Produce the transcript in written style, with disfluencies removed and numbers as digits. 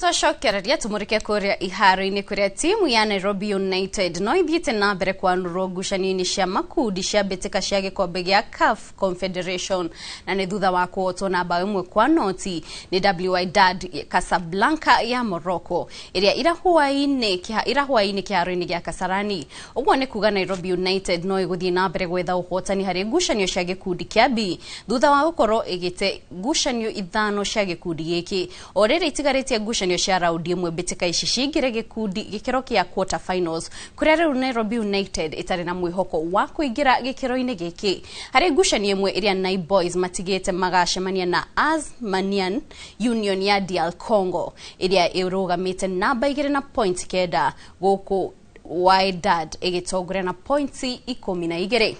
Twacokereria tumurike kuria iharo-inĩ kũrĩa timu ya Nairobi United no ithiĩte na mbere kwanũrwo ngucanio-inĩ cia makundi cia mbĩtĩka cia gĩkombe gĩa CAF Confederation, na nĩ thutha wa kũhotwo na bao 1-0 nĩ Wydad Casablanca ya Morocco ĩrĩa ira hwaĩ-inĩ kĩharo-inĩ gĩa Kasarani. Ũguo nĩ kuga Nairobi United no ĩgũthiĩ na mbere gwetha ũhotani harĩ ngucanio cia gĩkundi kĩa B thutha wa gũkorwo ĩgĩte ngucanio ithano cia gĩkundi gĩkĩ. O rĩrĩ itigarĩtie ngucanio cia raundi ĩmwe mbĩtĩka ici cingĩre gĩkundi gĩkĩro kĩa quarter finals, kũrĩa rĩu Nairobi United ĩtarĩ na mwĩhoko wa kũingĩra gĩkĩro-inĩ gĩkĩ. Harĩ ngucanio ĩmwe ĩrĩa Nai Boys matigĩte, magacemania na AS Manian Union ya DR Congo ĩrĩa ĩrũgamĩte namba 2 na point 9, gũkũ Wydad ĩgĩtongoria na points 12.